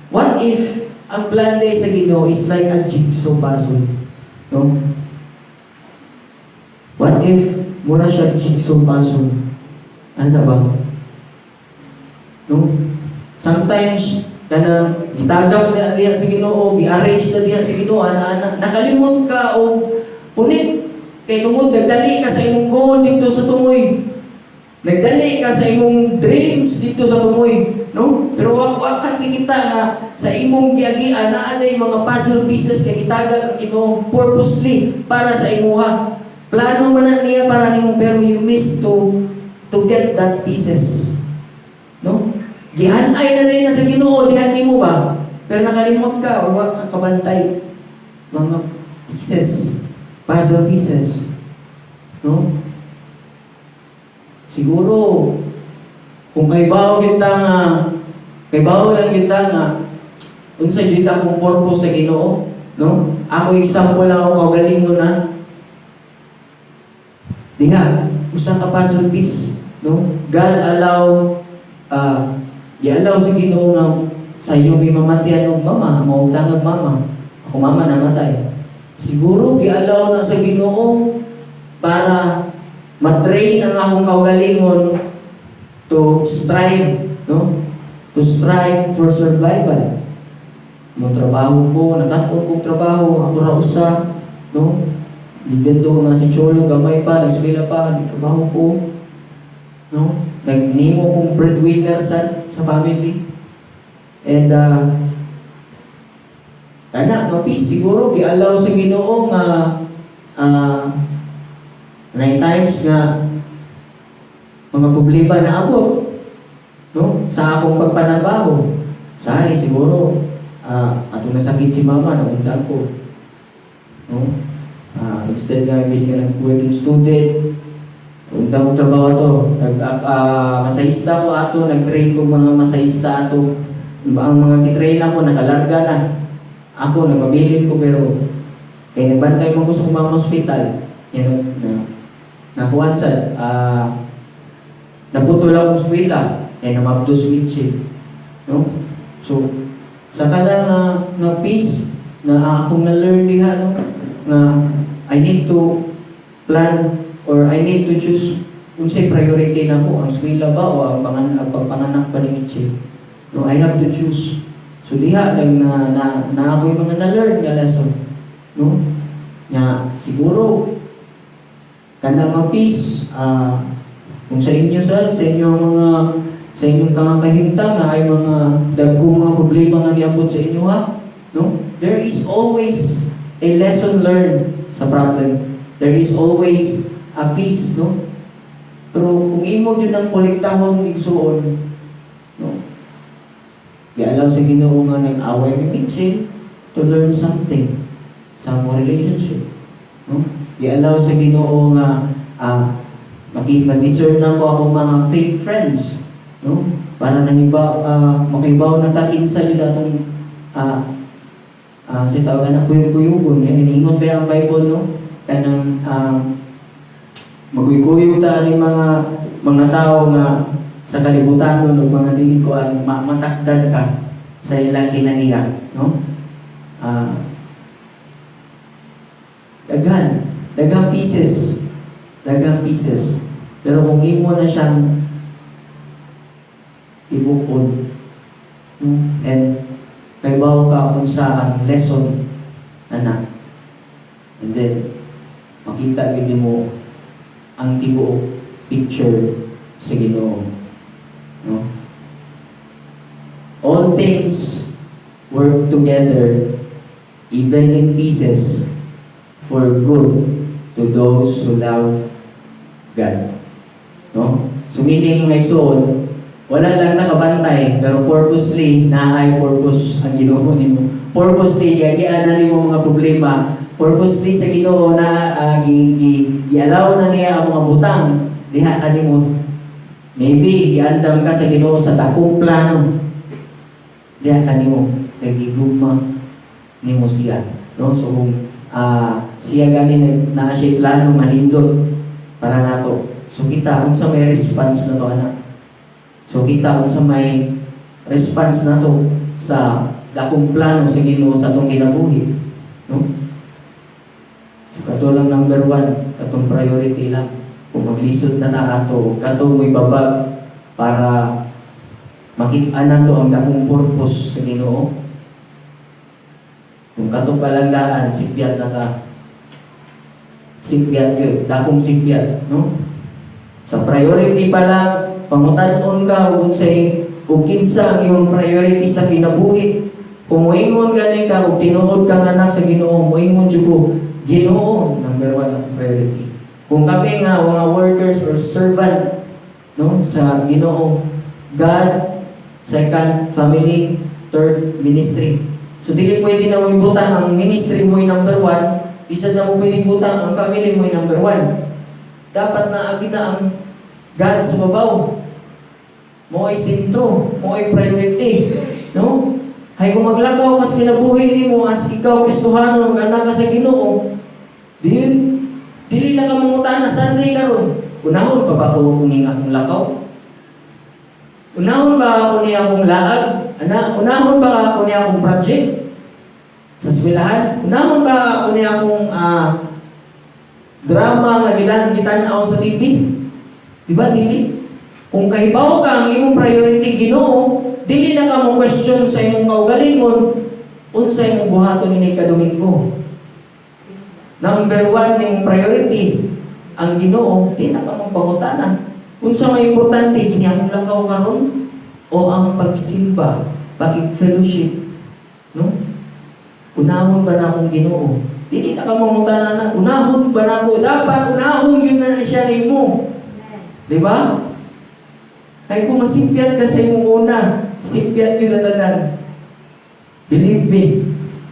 What if ang plan day sa Ginoo is like a jigsaw puzzle, no? What if mura siya jigsaw puzzle? Ano ba, no? Sometimes Kanang gitagak na diha sa Ginoo, gi-arrange na diha sa Ginoo, ana ana, nakalimot ka og punit kay tungod nagdali ka sa imong goal dito sa tumoy. Nagdali ka sa imong dreams dito sa tumoy, no? Pero wa ka kikita nga sa imong giagian naa nay mga puzzle pieces nga gitagak ang Ginoo purposely para sa imuha. Plano man na niya para nimo, pero you miss to get that pieces. No? Gihanay na din na sa Ginoo diha nimo ba? Pero nakalimot ka o wa ka kabantay mga pieces, puzzle pieces. No? Siguro kung kaybaw kita nga kaybaw lang kita nga unsa jud akong purpose sa Ginoo, no? Ako, example lang, ako kaugalingon na diha usa ka puzzle piece, no? God allow, gi-allow sa Ginoo nga sa iyo may mamatian og mama, mautang og mama. Ako mama namatay. Siguro gi-allow na sa Ginoo para ma-train ang akong kaugalingon to strive, no? To strive for survival. Mo trabaho ko, nakat-on kong trabaho, ako ra usa, no? Even though nga si Cholo gamay pa, nag-eskwela pa, trabaho ko, no? Nagnimo kong breadwinner sa family. And kana nga peace siguro gi-allow sa Ginoo nga nine times nga mga problema na abot, no, sa akong pagpanarbaho. Sahay siguro ato nasakit si mama, naundang ko, no? Instead nga imbes nga nag working student, undang ko trabaho ato, nag masahista ko ato, nag-train ko mga masahista ato. Ang mga gitrain ako nakalarga na. Ako nagpabilin ko, pero kay nagbantay mo ko sa mga hospital yan na nakuan sa naputol akong eskwela kay namabdo si, no? So sa kada nga piece na akong na-learn diha, no, nga I need to plan or I need to choose unsay priority nako, ang eskwela ba o ang pagpanganak pa ni Mitchell, no? I have to choose. So diha lang na ako yung mga na-learn nga lesson, no, nga siguro kanang mga peace, kung sa inyo sa inyo mga sa inyong mga kahimtang na ay mga dagko mga problema nga niabot sa inyo ha, no, there is always a lesson learned sa problem. There is always a peace, no? Pero kung imo jud ang kolektahon, igsuon, no, gialaw sa Ginoo nga nag-away ni Mitchell to learn something sa among relationship, no? Gialaw sa Ginoo nga makita discern na ko akong mga fake friends, no, para nangiba makibaw na ta kinsa jud atong sa tawagan na kuyog-kuyugon. Yan iniingon pa ang Bible, no, kanang magkuy-kuyog ta ani mga tao nga sa kalibutan, no, mga dili ko ang matakdan ka sa ilang kinahiya, no? Daghan daghang pieces, daghang pieces, pero kung imo na siyang ibukod, no? And kaybaw ka kung sa ang lesson ana, and then makita gid mo ang tibuok picture sa Ginoo, no? All things work together, even in pieces, for good to those who love God, no? So meaning, mga igsoon, wala lang nakabantay, pero purposely naay purpose ang Ginoo nimo. Purposely giagian na nimo mga problema. Purposely sa Ginoo na gi, gi, gi-allow na niya ang mga butang diha kanimo. Maybe giandam ka sa Ginoo sa dakong plano diha kanimo, nagigugma nimo siya, no? So kung siya gani naa siya plano manindot para nato, so kita unsa may response na to ana. So kita unsa may response nato sa dakong plano sa Ginoo sa atong kinabuhi, no? So kato lang number one, katong priority lang. Kung maglisod na ta ato, kato mo'y babag para Makita nato ang dakong purpose sa Ginoo. Kung kato pa lang daan, sipyat na ka. Sipyat yun, dakong sipyat, no? Sa priority pa lang, pangutan-on ka ug unsay ug kinsa ang iyong priority sa kinabuhi. Kung moingon gani ka ug tinuod kang anak sa Ginoo, moingon jud ko, Ginoo, number one ang priority. Kung kami nga mga workers or servant, no, sa Ginoo, God, second, family, third, ministry. So dili pwede na mo ibutang ang ministry mo number one, isa na mo pwede ibutang ang family mo number one. Dapat na agi na ang God sa babaw. Mo'y sentro, mo'y priority. No? Hay kung maglakaw kas kinabuhi nimo as ikaw Kristohano, anak ka sa Ginoo, dili dili na ka mangutana Sunday karon. Unahon pa ba ko kuning akong lakaw? Unahon ba ako ni akong laag? Ana, unahon ba ako ni akong project sa eskwelahan? Unahon ba ako ni akong drama nga gilan gitan-aw sa TV? Di ba dili? Kung kahibaw ka ang imong priority Ginoo, dili na ka mo question sa imong kaugalingon unsa imong buhaton ini ka Domingo. Number one nimong priority ang Ginoo, di na ka mo pangutana. Unsa may importante kini akong lakaw karon o ang pagsimba, pag-fellowship, no? Unahon ba na akong Ginoo? Dili na ka mangutana na, unahon ba na ako? Dapat unahon yun na siya nimo. Di ba? Ay kung masipyat ka sa imong una, sipyat yun na tanan. Believe me,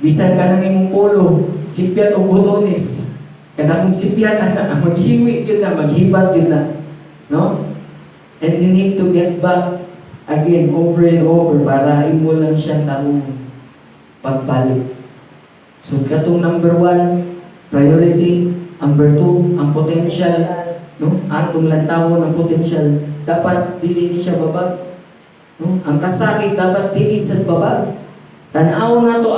bisan ka ng imong polo, sipyat o botones. Kada kung sipyat, ana, maghiwi yun na, maghibat yun na. No? And you need to get back again over and over para imo lang siyang tarungon pagbalik. So katong number one, priority. Number two, ang potential. No? Atong lantawon ang potential. Dapat dili ni siya babag. No? Ang kasakit dapat dili sa babag. Tan-aw na to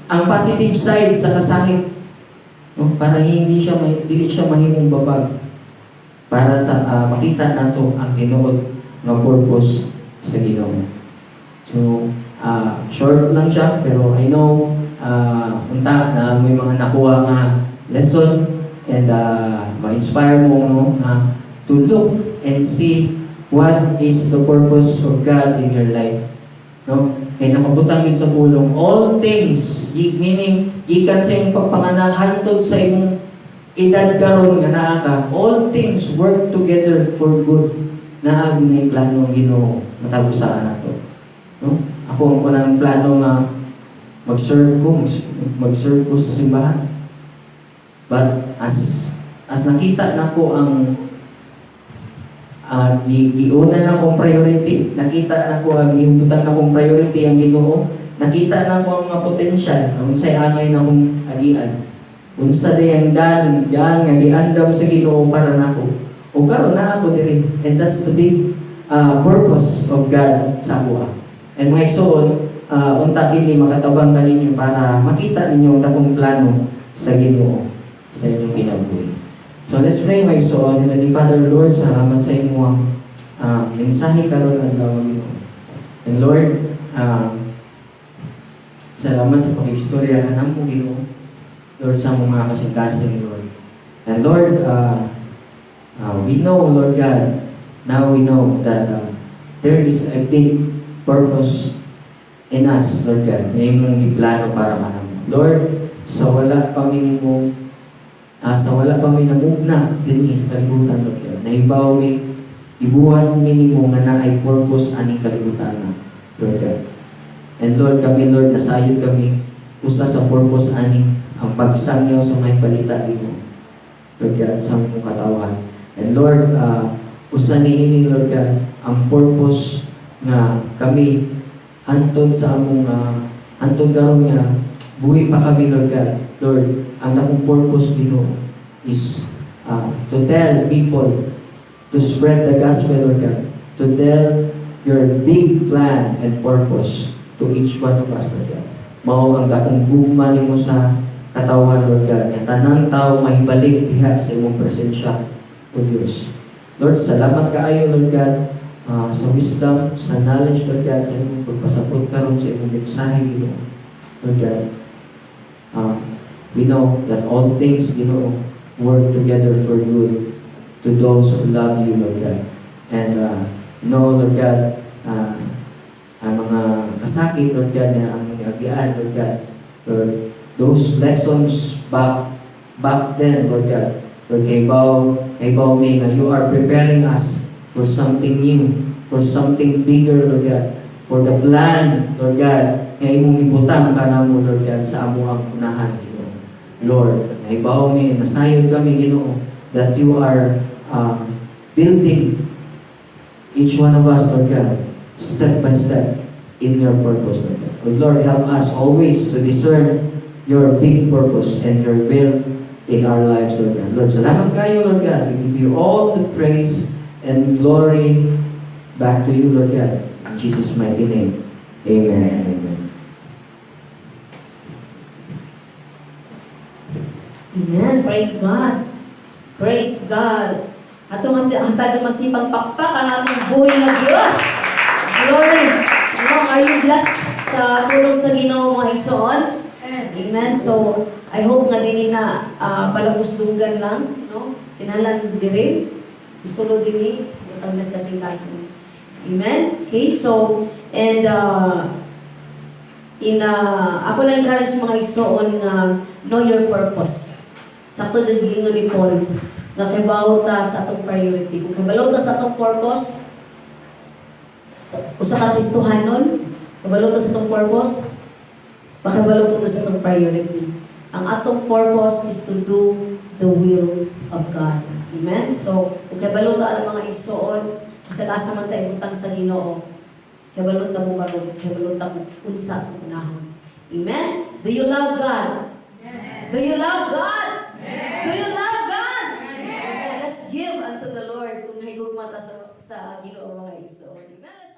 ang positive side sa kasakit. No? Para hindi siya may, dili siya mahimong babag. Para sa makita nato ang tinuod nga purpose sa Ginoo. So, short lang siya pero I know unta na may mga nakuha nga lesson and ma-inspire mo, no, na to look and see what is the purpose of God in your life. No? Kay nakabutang yun sa pulong, all things, meaning, gikan sa imong pagpanganak, hantod sa imong edad karon nga naa ka, all things work together for good. Naa na plano ang Ginoo matag usa nato. No? Ako ang unang plano nga mag-serve ko sa simbahan. But as nakita nako ang giuna na akong priority, nakita na ko ang gibutang na akong priority ang Ginoo, nakita na ko ang mga potential, ang unsay angay na akong agian. Unsa day ang dan, yan nga giandam sa Ginoo para nako. O karon na ako diri. And that's the big purpose of God sa ako. And mga igsoon, unta kini makatabang kaninyo para makita ninyo ang dakong plano sa Ginoo sa inyong kinabuhi. So let's pray, mga igsoon. Heavenly Father, Lord, salamat sa imong mensahe karon adlaw, Ginoo. And Lord, salamat sa pakistorya kanamo, Ginoo. Lord, sa mga kasing-kasing, Lord. And Lord, we know, Lord God, now we know that there is a big purpose in us, Lord God, na imong giplano para kanamo. Lord, sa wala pa mi namugna dinhi sa kalibutan, Lord God, nahibaw mi, ibuhat mi nimo nga naay purpose aning kalibutan na, Lord God. And Lord, kami, Lord, nasayod kami, usa sa purpose ani ang pagsangyaw sa may balita nimo, Lord God, sa imong katawhan. And Lord, usa niini, Lord God, ang purpose nga kami hantod sa among hantod karon nga buhi pa kami, Lord God. Lord, ang akong purpose, Ginoo, is to tell people, to spread the gospel, Lord God, to tell your big plan and purpose to each one of us, Lord God. Mao ang dakong gugma nimo sa katawhan, Lord God, nga tanang tao mahibalik diha sa imong presensya, O Dios. Lord, salamat kaayo, Lord God. sa wisdom, sa knowledge, Lord God, sa imong pagpasabot karon sa imong mensahe, Ginoo. Lord God, we know that all things, Ginoo, work together for good to those who love you, Lord God. And know, Lord God, ang mga kasakit, Lord God, na ang agian, Lord God, Lord, those lessons back then, Lord God, Lord, kaybaw mi nga you are preparing us for something new, for something bigger, Lord God, for the plan, Lord God, nga imong gibutang kanamo, Lord God, sa amoang unahan, Ginoo. Lord, nahibaw mi, nasayod kami, Ginoo, that you are building each one of us, Lord God, step by step in your purpose, Lord God. O Lord, help us always to discern your big purpose and your will in our lives, Lord God. Lord, salamat kaayo, Lord God. We give you all the praise and glory back to you, Lord God. In Jesus' mighty name. Amen. Amen. Amen. Praise God. Praise God. Atong hatag ng masipang pakpak ang atong buhay na Diyos. Glory. No, are you blessed sa pulong sa Ginoo, mga igsoon? Amen. So, I hope nga dili na palabusdunggan lang, no? Kinahanglan dire, isulod dinhi, butang nas kasing-kasing. Amen. Okay, so and in ako lang encourage mga igsoon nga know your purpose. Sakto jud giingon ni Paul nga kibaw ta sa atong priority. Kung kabalo ta sa atong purpose, sa, usa ka Kristohanon, kabalo ta sa atong purpose, makabalo po ta sa atong priority. Ang atong purpose is to do the will of God. Amen? So, kung kabalo ta ang mga igsoon, bisag asa man ta ibutang sa Ginoo, kabalo ta mo karon, kabalo ta kung unsa atong unahon. Amen? Do you love God? Do you love God? Do you love God? Amen. Let's give unto the Lord kung nahigugma ta sa Ginoo, mga igsoon. Amen.